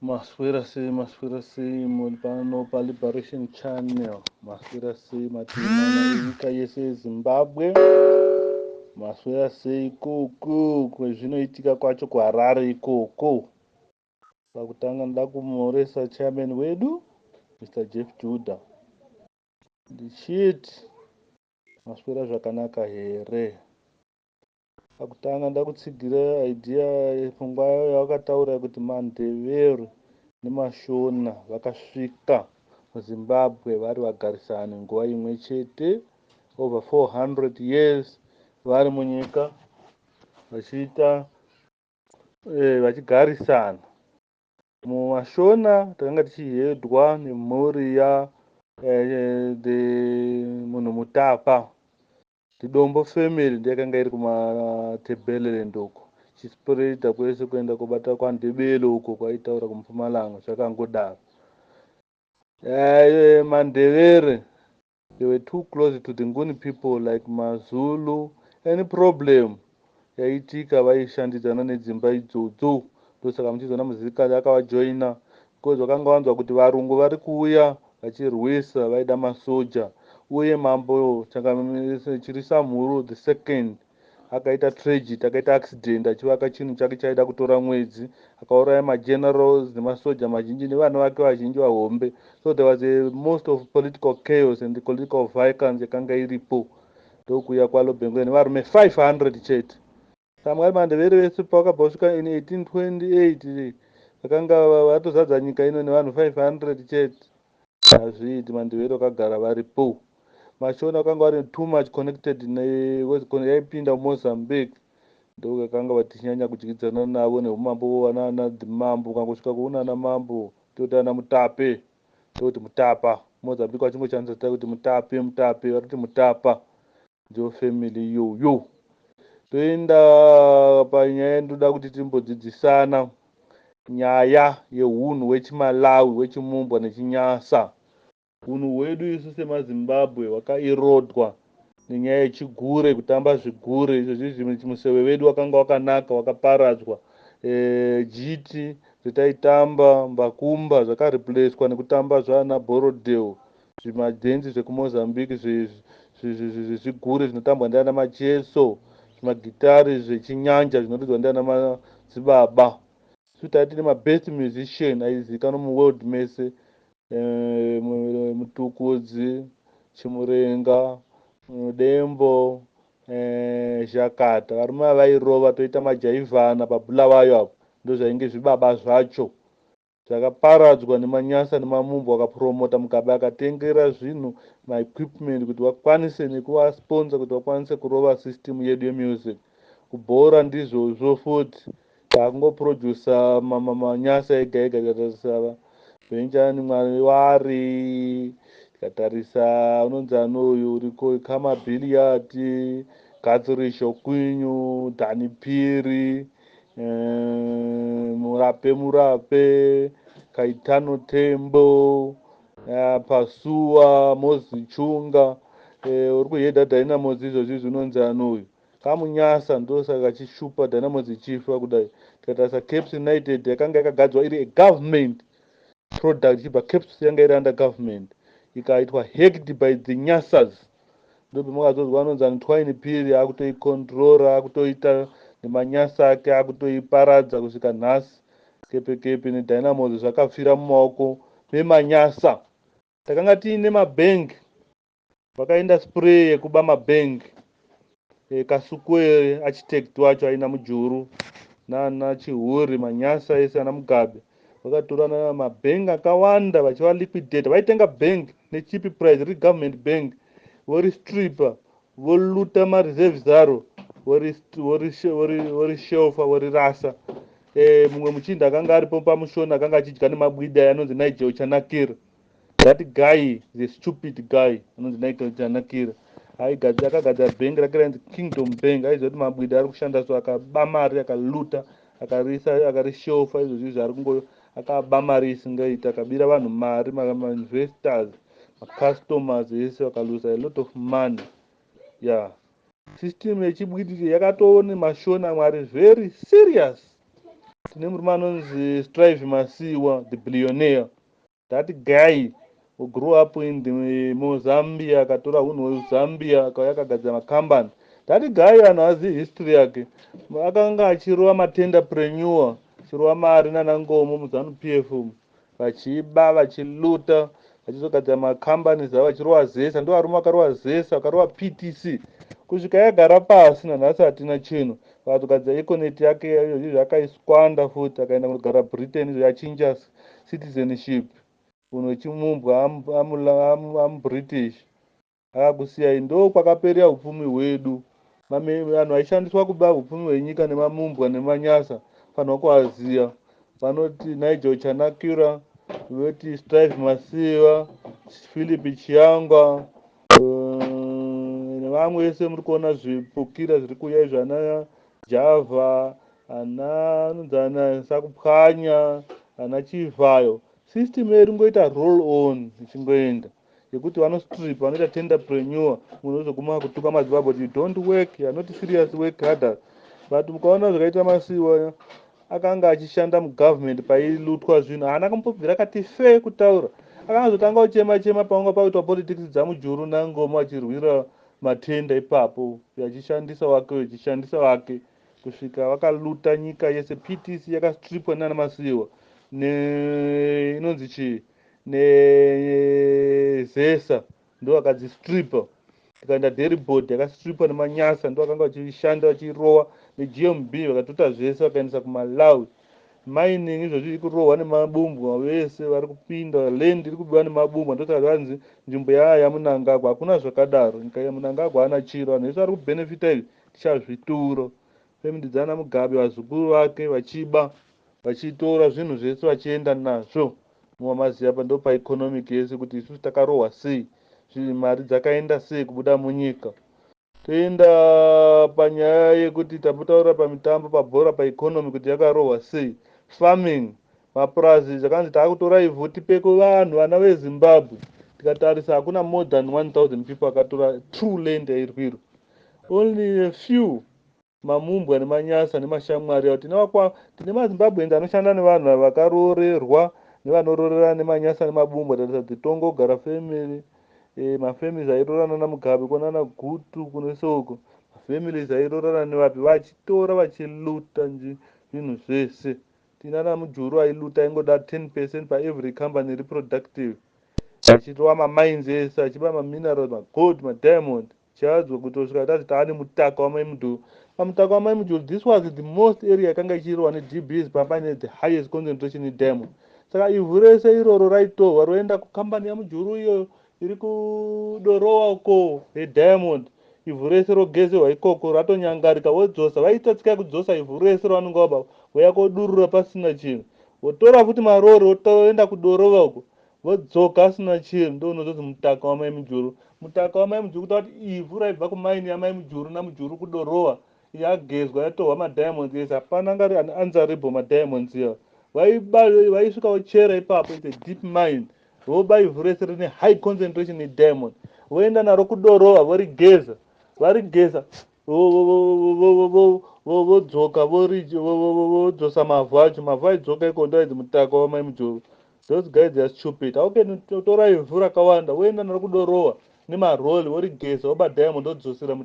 Maswera sei, maswera sei muri pano paLiberation Channel. Maswera sei mativi enyika yese yeZimbabwe. Maswera sei ikoko kwezvinoitika kwacho kuHarare ikoko. Pakutanga ndoda kumhoresa chairman wedu Mr Jeff Judah. Ndichiti maswera zvakanaka here? Pakutanga ndoda kutsigira idea, pfungwa yawakataura kuti maNdebele nemaShona vakasvika muZimbabwe vari vagarisani nguva imwe chete, over 400 years vari munyika vachiita vachigarisana. MumaShona takanga tichihedwa nemhuri ya the munhu Mutapa. Dombo family ndiyo yakanga iri kuMatabeleland uko, ichispreada kwese kuenda kubata kwaNdebele uko kwaitaura kuMpumalanga, zvakangodaro. MaNdebele, they were too close to the Nguni people like maZulu. Any problem yaiitika vaishandidzana nedzimba idzodzo. Ndosaka muchizoona Muzilikazi akavajoina, because vakanga vanzwa kuti varungu vari kuuya vachirwisa, vaida masoja. Uye mambo Chirisamhuru the second akaita tragedy, akaita accident achivaka chinhu chake chaida kutora mwedzi, akauraya magenerals nemasoja mazhinji nevana vake vazhinji vahombe. So there was a most of political chaos and political vacancy yakanga iripo. Ndokuuya kwaLobengula nevarume 500 chete. Saka mwari maNdebele vese pavakabva kusvika in 1828 vakanga vatozadza nyika ino nevanhu 500 chete. Hazviiti, maNdebele vakagara varipo. MaShona vakanga vari too much connected, yaipinda muMozambique, ndokakanga vachinyanya kudyidzana navo neumambo vanana mambo. Ukangosvika kuunana mambo toti ana Mutape, toti Mutapa. Mozambique vachingoshandisa zita kuti Mutape, Mutape varikuti Mutapa, ndiyo family iyoyo. Toenda panyaya yandoda kuti timbodzidzisana, nyaya yeunhu hwechiMalawi, hwechiMumbwa nechiNyasa. Unhu hwedu isu semaZimbabwe hwakaerodwa nenyaya yechigure, kutamba zvigure. Izvozvi museve wedu wakanga wakanaka wakaparadzwa. Jiti zvetaitamba, mbakumba, zvakareplacwa nekutamba zvana Borrowdale, zvimadhenzi zvekuMozambique, zvigure zvinotambwa ndiana Macheso, zvimagitari zvechinyanja zvinoridzwa ndiana madzibaba. Isu tati tine mabest musician aizivikanwa muworld mese, Mutukudzi, Chimurenga, Dembo, Zhakata. Varume ava vairova, toita majaivhana paBulawayo apo. Ndozvainge zvibaba zvacho zvakaparadzwa nemanyasa nemamumbo akapromota. Mugabe akatengera zvinhu, maequipment, kuti vakwanise nekuvasponsor kuti vakwanise kurova system yedu yemusic. Kubhora ndizvozvo futi, takungoprodusa manyasa ega ega. Tikatarisa Benjani Mwariwari, tikatarisa unonzi anoyu uriko, Khama Billiat, Guthrie Shokwinyu, Dani Phiri, Murape Murape, Kaitano Tembo, Pasuwa, Mozi Chunga, uri kuhedha Dynamos izvozvi unonzi anoyu Kamunyasa. Ndosaka chishupa Dynamos ichifa kudai. Tikatarisa Caps United yakanga yakagadzwa iri agovernment product, ichibva Caps yanga iri under government, ikaitwa hacked by the Nyasas. Ndopamakazonzwa anonzi Antoine Phiri akutoicontrora, akutoita nemanyasa ake, akutoiparadza kusvika nhasi. Kepekepe neDynamos zvakafira mumaoko memanyasa. Takanga tiine mabhengi, vakaenda spree yekuba mabhengi. Kasukuwere architect wacho aina Mujuru nana Chihuri, manyasa ese ana Mugabe vakatorana mabhengi akawanda vachivaliquidata. Vaitenga bhengi necheap price riri government bank, voristripa, voluta mareserves aro, vorishelfa, vorirasa. Mumwe muchinda akanga aripo pamushona akanga achidya nemabwida anonzi Nigel Chanakira. That guy is a stupid guy anonzi Nigel Chanakira. Akagadzira bhengi rake rainzi Kingdom Bank. Aiziva kuti mabwida ari kushanda, so akaba mari, akaluta, akarishelfa. Izvozvi zvaari kungo akaba mari isingaiti, akabira vanhu mari, mainvestors, macustomers ese vakalusa a lot of money. Yeah, system yechibwidiri yakatoone mashona mwari very serious. Tine murume anonzi Strive Masiyiwa, the billionaire. That guy who grew up in the Mozambia, akatora unhu hweZambia, akauya akagadzira makambani. That guy, vanhu hazivi history yake. Akanga achirova matenderpreneur, achirova mari nanaNkomo muZANU PF, vachiba, vachiluta, vachizogadzira macompanies avo, vachirova ZESA. Ndo varume vakarova ZESA, vakarova PTC kusvika yagara pasi. Nanhasi hatina chinhu. Vakatogadzira Econet yake izvo akaiswanda futi, akaenda kunogara Britain. Izvo yachinja citizenship, munhu wechimumbwa amuBritish, akakusiyai. Ndo kwakaperera upfumi hwedu. Vanhu vaishandiswa kuba upfumi hwenyika nemamumbwa nemanyasa, fanirwa kuaziya. Vanoti Nigel Chanakira, voti Strive Masiyiwa, Philip Chiyangwa, nevamwe vese. Muri kuona zvipukira zviri kuuya izvo, ana Java, ana anonzi Sakupwanya, ana Chivhayo. System yedu ingoita roll on, ichingoenda yekuti vanostrip, vanoita tenderpreneur. Munhu ozoguma kutuka madzibaba kuti, "You don't work, you are not serious, work harder." But mukaona zvakaita Masiyiwa, akanga achishanda mugovernment pailutwa zvinhu, haana kumbobvira akati fe kutaura. Akangazotanga kuchema chema paunga paitwa politics dzaMujuru naNkomo, achirwira matenda ipapo, achishandisa wake, achishandisa wake kusvika vakaluta nyika yese. PTC yakastripwa nana Masiyiwa, neinonzi chii, neZESA, ndo vakadzistripa. Tikaenda Dairibord, yakastripwa nemanyasa, ndo vakanga vachishanda vachirova neGMB, vakatota zvese vakaendesa kuMalawi. Mining izvozvi iri kurohwa nemabumbwa vese vari kupinda. Land iri kubiwa nemabumbwa. Ndosaka vanzi nzvimbo yaya yaMnangagwa. Hakuna zvakadaro, nyika yaMnangagwa haana chiro. Vanhu vese vari kubhenefita izvi tichazvitura. Family dzana Mugabe, vazukuru vake vachiba, vachitora zvinhu zvese vachienda nazvo. Mumamaziva pa ndo paeconomic yese kuti isusu takarohwa sei, mari dzakaenda sei kubuda munyika. Toenda panyaya yekuti tambotaura pamitambo, pabhora, paeconomy kuti yakarohwa sei. Farming, mapurazi, zvakanzi taakutora ivhu tipe kuvanhu, vana veZimbabwe. Tikatarisa, hakuna more than 1000 people akatora true land yairwirwa. Only a few, mamumbwa nemanyasa nemashamwari avo. Tine maZimbabweans anoshanda nevanhu vakaroorerwa nevanoroorera nemanyasa nemabumbwa. Tarisa dzitongogara family, mafamilies airorana naMugabe, kunana Gutu, kune soko mafamilies airorana nevapi, vachitora vachiluta zvinhu zvese. Tinana Mujuru ailuta, aingoda 10% paevery company reproductive, achirova mamines ese, achiba maminerals, magold, madiamond. Chiadzwa kutosvika tati taane mutaka wamai Mujuru. Pamutaka wamai Mujuru, this was the most area yakanga ichirwa neDBs, papaine the highest concentration yediamond. Saka ivhu rese iroro raitorwa roenda kukambani yaMujuru iyo iri kuDorowa uko yediamond. Ivhu rese rogezerwa ikoko, ratonyangarika, wodzosa. Vaita tsika yekudzosa ivhu rese ravanonga vaba, voya kodurura pasina chinhu, votora futi marori, votoenda kuDorova uko, vodzoka asina chinhu. Ndo unozonzi mutaka wamai Mujuru. Mutaka wamai Mujuru kuta kuti ivhu raibva kumaini yamai Mujuru naMujuru kuDorowa, yagezwa, yatorwa madiamonds ese. Hapana angari unanswerable. Madiamonds iya vaisvika vochera ipapo, it's a deep mine. Voba ivhu rese rine high concentration yediamond, voenda naro kuDorova, vorigeza. Varigeza, vodzoka, vodzosa mavhu acho. Mavhu aidzoka iko ndo aidzi mutaka wamai Mujuru. Those guys are stupid. How can tora ivhu rakawanda, voenda naro kuDorowa nemaroli, vorigeza, voba diamond, vodzosera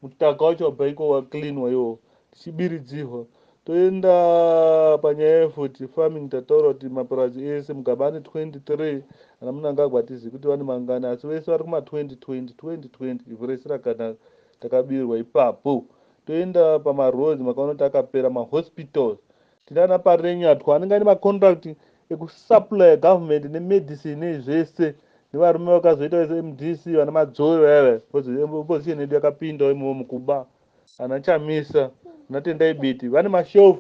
mutaka wacho wabva iko wacleanwa iwowo, tichibiridzirwa? Toenda panyaya yefuti farming. Tataura kuti mapurazi ese Mugabe ane 23, ana Mnangagwa hatizivi kuti vane mangani, asi vese vari kuma2020 2020. Ivhu rese rakanaka takabirwa ipapo. Toenda pamaroads, makaona kuti akapera. Mahospitals, tinana Parirenyatwa anenge ane macontract ekusupply government nemedicine nezvese, nevarume vakazoita MDC, vana Madzoro vaya. Opposition yedu yakapindawo imomo mukuba, ana Chamisa, ana Tendai Biti, vane mashelf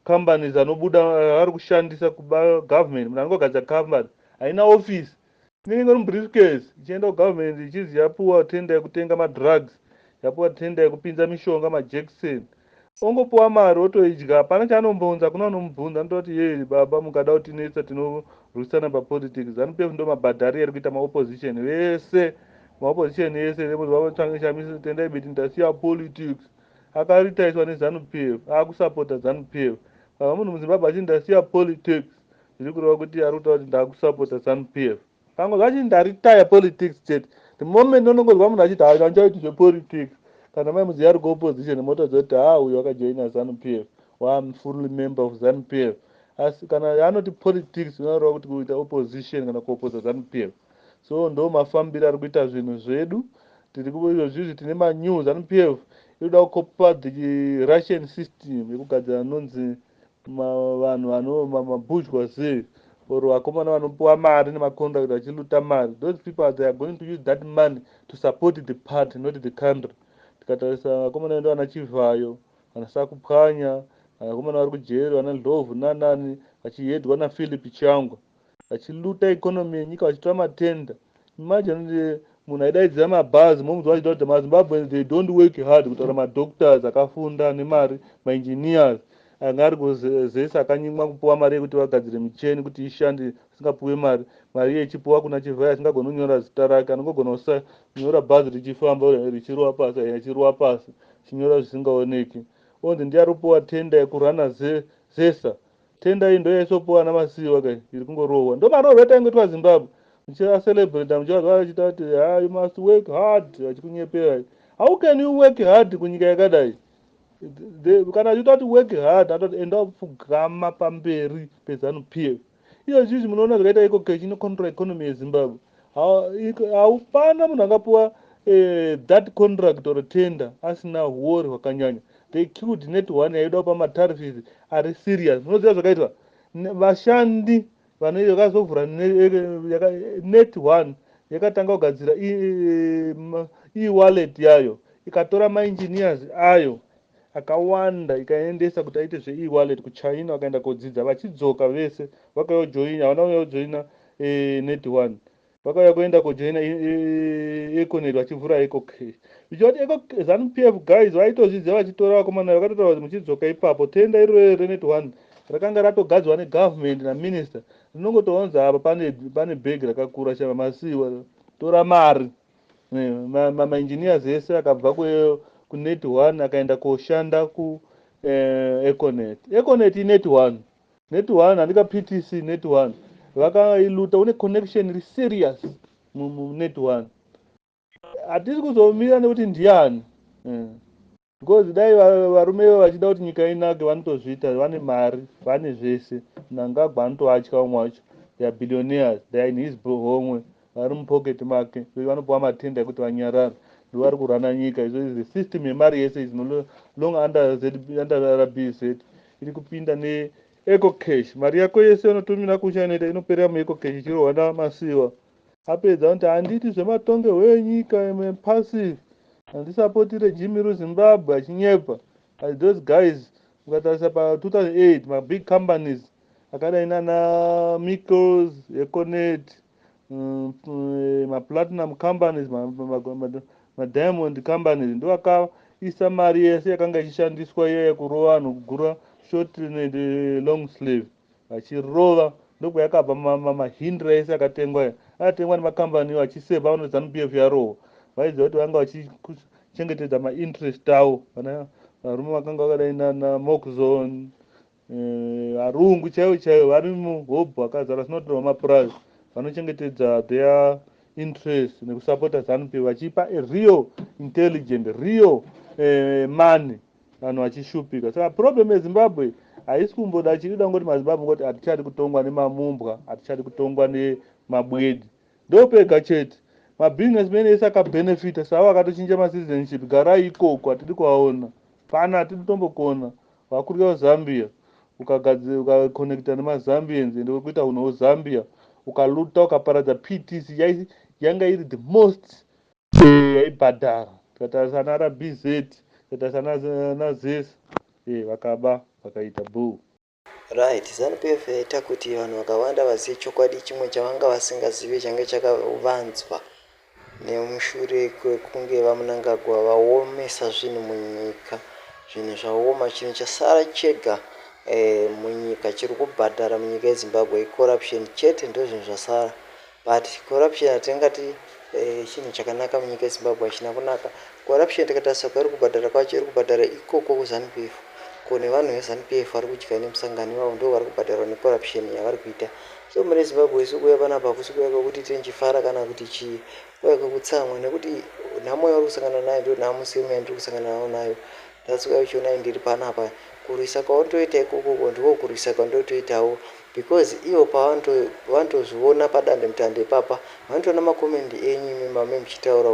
companies anobuda vari kushandisa kuba government. Munhu anongogadza company haina office, inenge ingori mubriefcase, ichienda kugovernment ichizi yapuwa tender yekutenga madrugs, yapuwa tender yekupinza mishonga, majekiseni. Ongopuwa mari, otoidya, hapana chaanombonza. Hakuna anomubvunza. Anototi, "Ye baba, mukada kutinetsa tinorwisana papolitics." ZANU PF ndo mabhadhari eri kuita maopposition vese, maopposition ese. Tendai Biti, "Ndasiya politics," akaritaiswa neZANU PF, akusapota ZANU PF. Kana munhu muZimbabwe achiti ndasiya politics, zviri kureva kuti ari kutaura kuti ndakusapota ZANU PF. Kangonzwa achiti ndaretire politics chete, the moment unongonzwa munhu achiti hai, handichaiti zvepolitics, kana mai muziya ari kuopposition, motoziva kuti ha, uyu wakajoina ZANU PF, wa full member of ZANU PF. Asi kana anoti politics, unoreva kuti kuita opposition kana kuoposa ZANU PF. So ndo mafambiro ari kuita zvinhu zvedu. Tiri izvozvizvi tine manew ZANU PF inoda kukopa the Russian system yekugadzira anonzi vanhu vano mabourgeoisie or vakomana vanopiwa mari nemacontract vachiluta mari. Those people, they are going to use that money to support the party, not the country. Tikatarisa vakomana vedu, vana Chivhayo, vana Sakupwanya, vakomana vari kujeri, vana Ndlovu nanani, vachihedwa naPhilip Chiyangwa, vachiluta economy yenyika, vachitora matender. Imagine munhu aidaidzira mabhazi, momunzwa achida kuti maZimbabweans, they don't work hard, kutaura madoctors akafunda nemari, maengineers anga ari kuZESA, akanyimwa kupiwa mari yekuti vagadzire micheni kuti ishande, asingapiwe mari. Mari iye ichipiwa kuna Chivhayo, asingagoni kunyora zita rake, anongogona kunyora bhazi richifamba richirova pasi, achirova pasi, chinyora zvisingaoneki. Onzi ndiye ari kupiwa tender yekurana ZESA. Tender iyi ndo yaisopiwa naMasiyiwa kai, iri kungorohwa. Ndo marohwa etaingoitwa Zimbabwe. Muchiacelebrata, muchivazwa vachita kuti ha, you must work hard, vachikunyepera. How can you work hard kunyika yakadai? Kana achiita kuti work hard, atoti enda upfugama pamberi peZANU PF. Iyo zvizvi munoona zvakaita EcoCash inocontrol economy yeZimbabwe. Haupana munhu angapiwa that contract or tender asina huori hwakanyanya. They killed NetOne yaida kupa matariffs ari serious. Munoziva zvakaitwa vashandi vakazovhura NetOne, yakatanga kugadzira e-wallet yayo, ikatora maengineers ayo akawanda, ikaendesa kuti aite zve-e-wallet kuChina. Vakaenda kodzidza, vachidzoka vese vakayojoina. Havana kuyojoina NetOne, vakauya kuenda kojoina Econet, vachivhura EcoCash, zvichivati ZANU PF guys vaitozviziva, vachitora vakomana. Vakatotaura kuti muchidzoka ipapo, tender iroro reNetOne rakanga ratogadzwa negovernment naminister, rinongotoonza apa pane bhegi rakakura chava Masiyiwa, tora mari. Maengineers ese akabva kuNetOne akaenda koshanda kuEconet. Econet iNetOne, NetOne handika PTC. NetOne vakailuta, une connection iri serious muNetOne. Hatisi kuzomira nekuti ndiani, because dai varume vachida kuti nyika inake, vanotozviita. Vane mari, vane zvese. Mnangagwa anotovatya umwe wacho. They are billionaires, they are in his homwe, vari mupocket make. Vanopiwa matender ekuti vanyarara, ndovari kurana nyika. Izvo the system yemari yese is no long under RBZ, iri kupinda neEcoCash. Mari yako yese unotumira kuchinoita inoperera muEcoCash, ichirohwa naMasiyiwa. Apedza kuti handiti zvematongerwo enyika, passive, handisapoti regime reZimbabwe, achinyepa. Those guys, ukatarisa pa2008, mabig companies akadai nana Meikles, Econet, maplatinum companies, madiamond companies, ndo akaisa mari yese yakanga ichishandiswa iya yekurova vanhu, kugura short long sleeve vachirova. Ndokwayakabva maHindra ese akatengwa, aya akatengwa nemakambani achiseva vanoti ZANU PF yarohwa. Vaiziva kuti vanga vachichengetedza mainterest avo. Vana varume vakanga vakadai naMoxon, varungu chaivo chaivo vari muhobho akazara zvinotorwa mapurazi, vanochengetedza their interest nekusapota ZANU PF, vachipa real intelligent, real money, vanhu vachishupika. Saka problem yeZimbabwe haisi kumboda chiri kuda ngoti maZimbabwe ngoti hatichadi kutongwa nemamumbwa, hatichadi kutongwa nemabwedi. Ndopega chete. Mabusinessmen ese akabhenefita savo akatochinja macitizenship, garai ikoko, hatidi kuvaona pana, hatidi tombokona vakurya kuZambia. Ukakonekta nemaZambians ende uri kuita unhu hweZambia, ukaluta, ukaparadza PTC yanga iri the most yaibhadhara. Tikatarisa naRBZ, tikatarisa naZESA, vakaba vakaita bhuu. Right, ZANU PF yaita kuti vanhu vakawanda vazive chokwadi chimwe chavanga vasingazive, change chakavanzwa nemushure kwekunge vaMnangagwa vaomesa zvinhu munyika. Zvinhu zvaoma. Chinhu chasara chega munyika chiri kubhadhara munyika yeZimbabwe icorruption chete. Ndo zvinhu zvasara, but corruption hatingati chinhu chakanaka munyika yeZimbabwe. Hachina kunaka corruption. Tikatarisa kwairi kubhadhara kwacho, iri kubhadhara ikoko kuZANU PF. Ko nevanhu veZanu PF vari kudya nemusangano ivavo ndo vari kubhadharwa necorruption yavari kuita. So mune Zimbabwe, isu kuuya panapa hakusi kuuya kwekuti tinchifara kana kuti chii, kuuya kwekutsamwa, nekuti nhamo yauri kusangana nayo ndo nhamo same yandiri kusangana nayo nayo. That's why uchiona ndiri panapa. Kurwisa kwauntoita ikokoko ndiko kurwisa kwandotoitawo, because ivo pavanotozviona padandemutande ipapa, vanotoona macomments enyu imi mame muchitaura,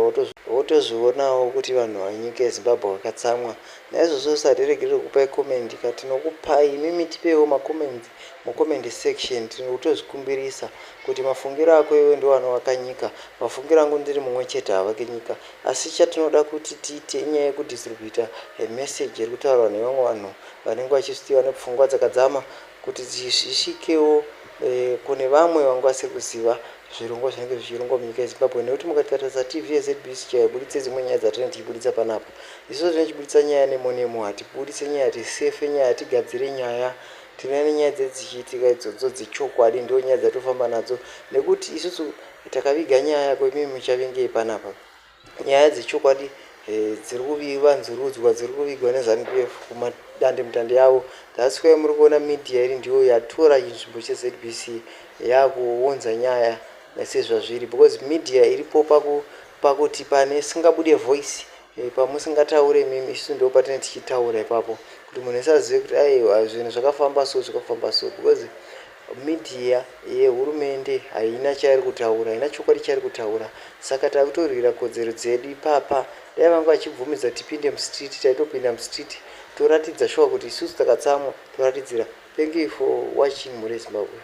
votozvionawo kuti vanhu venyika yeZimbabwe vakatsamwa. Naizvozvo satiregerere kupai comment ka, tinokupai imimi, tipewo macomments mucomment section. Tinotozvikumbirisa kuti mafungiro ako iwe ndo anovaka nyika, mafungiro angu ndiri mumwe chete havake nyika. Asi chatinoda kuti tiite inyaya yekudistributa message iri kutaurwa nevamwe vanhu vanenge vachisvitiva nepfungwa dzakadzama, kuti zvisvikewo kune vamwe vanga vasiri kuziva zvirongwa zvinenge zvichirongwa munyika yeZimbabwe. Nekuti mukatarisa TV yeZBC chaibuditse dzimwe nyaya dzatinenge tichibuditsa panapa, isusu tinenge nyaya nemo nemo. Hatibuditse nyaya, hatisefe nyaya, hatigadzire nyaya. Tine nyaya dzedzichiitika idzodzo dzechokwadi, ndo nyaya dzatofamba nadzo, nekuti isusu takaviga nyaya kwemimi muchavingei panapa. Nyaya dzechokwadi dziri kuvanzurudzwa, dziri kuvigwa neZanu PF kumadandemutande yavo. That's why muri kuona media iri ndiyo yatora chinzvimbo cheZBC, yakuunza nyaya sezvazviri, because media iripo pakuti pane singabude voice, pamusingataure mimi, isusu ndo patinenge tichitaura ipapo, kuti munhu wese azive kuti aiwa, zvinhu zvakafamba so, zvakafamba so, because media yehurumende haina chairi kutaura, haina chokwadi chairi kutaura. Saka takutorwira kodzero dzedu ipapa. Dai vanga vachibvumidza tipinde mustreet, taitopinda mustreet, toratidza shuwa kuti isusu takatsamwa, toratidzira. Thank you for watching, mhuri yeZimbabwe.